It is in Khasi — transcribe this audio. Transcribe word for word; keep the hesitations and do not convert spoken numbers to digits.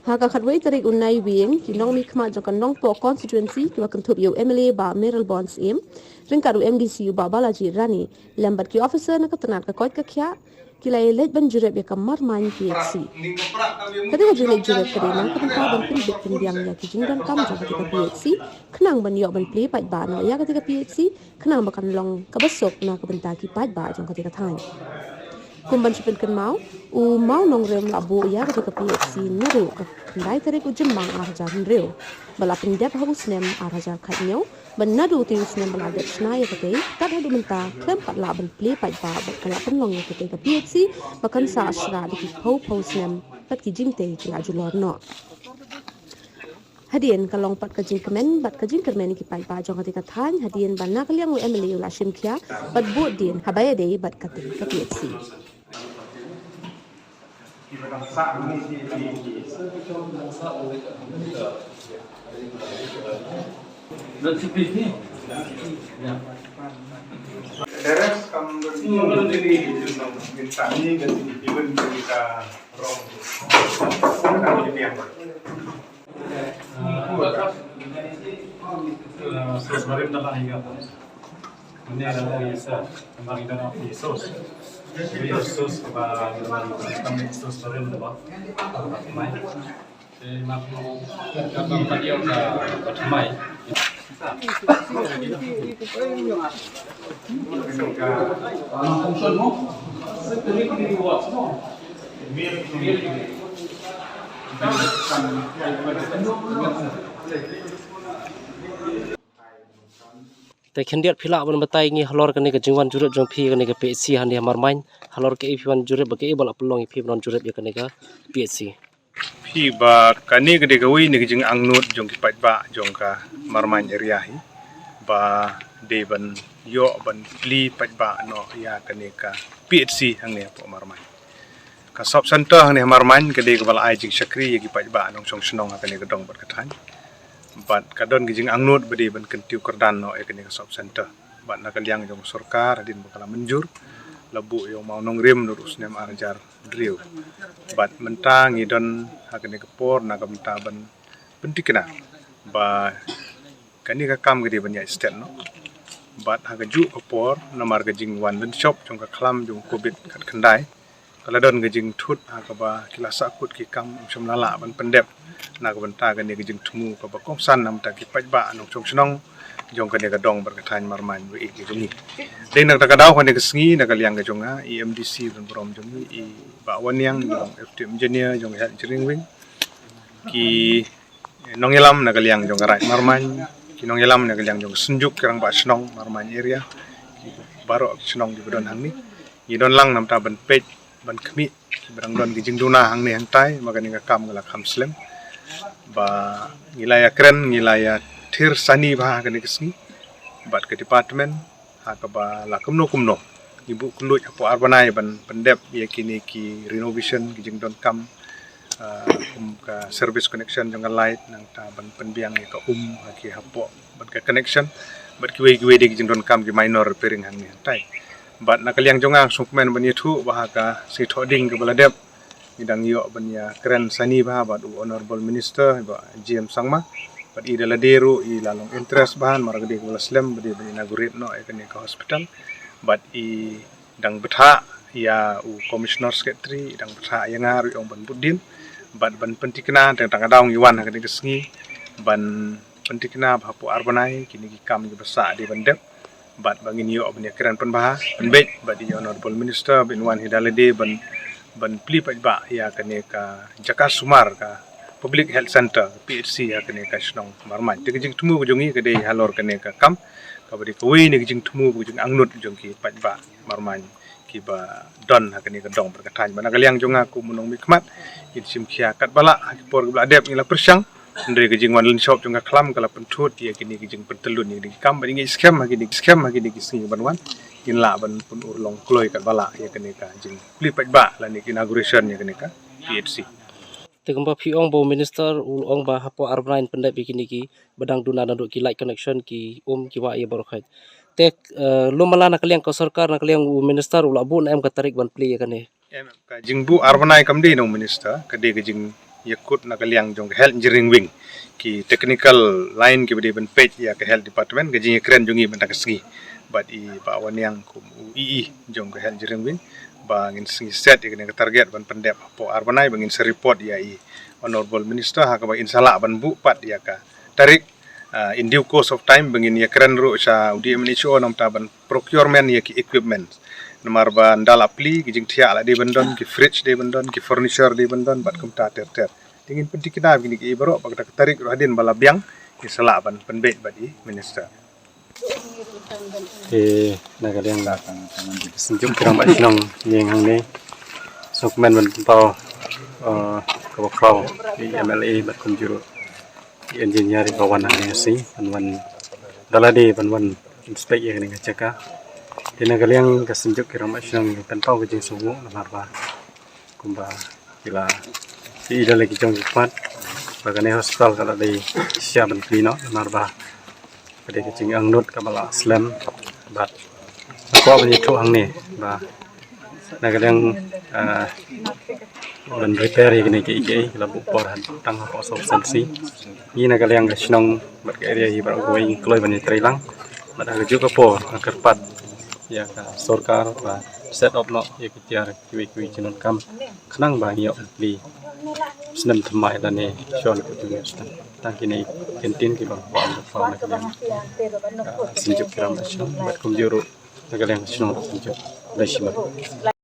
Ha ka khatwei tarik u Naiwieng, ki nongmihkhmat jong ka Nongpoh constituency, kiba kynthup ïa u M L A Bah Mayralborn Syiem, ryngkat u M D C u Bah Balaji Rani, lem bad ki officer na ka tnat ka koit ka khiah, ki la ïaleit ban jurip ïa ka Marmain P H C. Kata ka jingleit jurip ka dei na ka bynta ban pynbit pynbiang ïa ki jingdonkam jong kata ka P H C, khnang ban ïoh ban plie paidbah noh ïa kata ka P H C, khnang ba kan long kaba suk na ka bynta ki paidbah jong kata ka thaiñ. Kum ban shu pynkynmaw, u Mawnongrim la buh ïa kata ka P H C naduh ka khyndai tarik u Jymmang ar hajar hynriew, ba la pyndep ha u snem ar hajar khathynñiew, bad naduh te u snem ba la dep shna ïa kata, tad haduh mynta khlem pat lah ban plie paidbah bad ka la pynlong ïa kata ka P H C ba kan sah shra da ki phew phew snem, bad ki jingtei ki la julor noh. Hadien ka long pat ka jingkmen bad ka jingkyrmen ïa ki paidbah jong kata ka thaiñ, hadien ba na ka liang u M L A u la shim khia bad bud dien haba ïadei bad kata ka P H C. Te khyndiat phi lah ban batai ngi halor kane ka jingwan jurip jong phi kane ka P H C hangne ha Marmain, halor kaei phi wan jurip bad kaei ba la pynlong ïa phi ban wan jurip ïa kane ka P H C. Phi ba kane ka dei kawei na ka jingangnud jong ki paidbah jong ka Marmain area hi, ba dei ban ïoh ban plie paidbah noh ïa kane ka P H C hangne hapoh Marmain. Ka sub center hangne ha Marmain ka dei kaba la ai jingshakri ïa ki paidbah nongshong shnong ha kane ka dong bad ka thaiñ. Bad ka don ka jingangnud ba dei ban kyntiew kyrdan noh ïa kane ka sub center. Bad na ka liang jong sorkar hadien ba ka la mynjur, la buh ïa u Mawnongrim naduh u snem ar hajar hynriew. Bad mynta ngi don ha kane ka por na ka bynta ban pyntikna ba kane ka kam ka dei ban ïaid stet noh. Bad ha kajuh ka por namar ka jingwan lynshop jong ka khlam jong u Covid khatkhyndai, ka la don ka jingthut ha kaba ki la sahkut ki kam, ym shym la lah ban pyndep na ka bynta kane ka jingthmu kaba kongsan na ka bynta ki paidbah nongshong shnong jong kane ka dong bad ka thaiñ Marmain ba ïeit jong ngi. Dei na kata ka daw kane ka sngi na ka liang ka jong nga, i M D C ban burom jong ngi, i Bah Wanniang, i long F T engineer jong ka Health Engineering Wing, ki nongïalam na ka liang jong ka Raid Marmain, ki nongïalam na ka liang jong ka Synjuk ki Rangbah Shnong Marmain area, ki baroh ki shnong kiba don hangne. Ngi don lang na ka bynta ban peit ban khmih kiba dang don ki jingduna hangne hangtai, ba kane ka kam ka la kham slem. Ba ngi la ïakren, ngi la ïathir sani bha ha kane ka sngi bad ka department, ha kaba la kumno kumno ngi buh kylluid hapoh ar bnai ban pyndep ïa kine ki renovation, ki jingdonkam, ah, kum ka service connection jong ka light, nangta ban pynbiang ïa ka um ha ki hapoh bad ka connection, bad kiwei kiwei de ki jingdonkam, ki minor repairing hangne hangtai. Bad na ka liang jong nga, nga sngewkmen ban ïathuh ba ha ka sngi Thohdieng kaba la dep, ngi dang ïoh ban ïakren sani bha bad u Honorable Minister, i Bah G M Sangma. Bad i da lade ruh i la long interest bha namar ka dei kaba la slem, ba dei ban inaugurate noh ïa kane ka hospital. Bad i dang bthah ïa u Commissioner Secretary, i dang bthah ïa nga ruh, i ong ban bud dien bad ban pyntikna. Tang tang ka daw ngi wan ha kane ka sngi ban pyntikna ba hapoh ar bnai kine ki kam kiba sah dei ban dep, bad ba ngin ïoh ban ïakren pynbha pynbeit bad i Honorable Minister, ba in wan hi da lade ban, ban plie paidbah ïa kane ka jaka sumar, ka Public Health Center, P H C, ha kane ka shnong Marmain. Te ka jingthmu ka jong ngi ka dei halor kane ka kam, kaba dei kawei na ka jingthmu, ka jingangnud jong ki paidbah Marmain kiba don ha kane ka dong bad ka thaiñ. Bad na ka liang jong nga kum u nongmihkhmat, ngin shim khia katba lah ha ki por kiba la dep. Ngi la pyrshang, hynrei ka jingwan lynshop jong ka khlam ka la pynthut ïa kine ki jingpyntyllun ïa kine ki kam. Bad ngi ngeit skhem ha kine, skhem ha kine ki sngi ban wan, ngin lah ban pynurlong kloi katba lah ïa kane ka jingplie paidbah lane ka inauguration ïa kane ka P H C. Te kumba phi ong ba u Minister u ong ba hapoh ar bnai yn pyndep ïa kine kiba dang duna naduh ki light connection, ki um, ki wah ïa baroh khoit. Te, eh, lum mala na ka liang ka sorkar, na ka liang u Minister u la buh ne em ka tarik ban plie ïa kane? Em, em, ka jingbuh ar bnai kam dei na u Minister, ka dei ka jing, ïakut na ka liang jong ka Health Engineering Wing, ki technical line kiba dei ban peit ïa ka Health Department, ka jingïakren jong ngi mynta ka sngi bad i Bah Wanniang kum u EE jong ka Health Engineering Wing, ba ngin sngi set ïa kane ka target ban pyndep hapoh ar bnai, ba ngin sa report ïa i Honourable Minister ha kaba in sa lah ban buh pat ïa ka tarik, ah, in due course of time ba ngin ïakren ruh sha u DMHO namar ban procurement ïa ki equipment. Namar ba ynda la plie, ki jingthiah la dei ban don, ki fridge dei ban don, ki furniture dei ban don bad kumta ter ter. Te ngin pyntikna ïa kine kiei baroh, ba kata ka tarik ruh hadien ba la biang, ngin sa lah ban pynbeit bad i Minister. Te na ka liang ka Synjuk Kiran Bah Shnong ïeng hangne, sngewkmen ban pynpaw, eh, kaba khraw ïa i MLA bad kumjuh ruh i engineer ba wan hangne, shi ban wan da lade ban wan inspect ïa kane ka jaka. Te na ka liang ka Synjuk Kiran Bah Shnong ngi pynpaw ka jingsngewnguh namar ba kumba ki la ïohi da la ki jong ki khmat ba kane hospital ka la dei shisha ban plie noh namar ba ka dei ka jingangnud kaba la slem bad ka kwah ban ïathuh hangne ba na ka liang, ah, ban repair ïa kine kiei kiei ki la buh por tang hapoh sawphew san sngi. Ngi na ka liang ka shnong bad ka area hi baroh kawei ngi kloi ban ïatreilang bad ha kajuh ka por nga kyrpad ïa ka sorkar ba set up noh ïa ki tiar kiwei kiwei ki jingdonkam khnang ba ngi ïoh plie snem thymmai lane shon ka jong ngi snem. Tang kine ki ktien kiba nga kwah ban pynpaw na ka liang ka Synjuk Kiran Bah Shnong bad kumjuh ruh na ka liang ka shnong ruh kumjuh. Khublei shibun.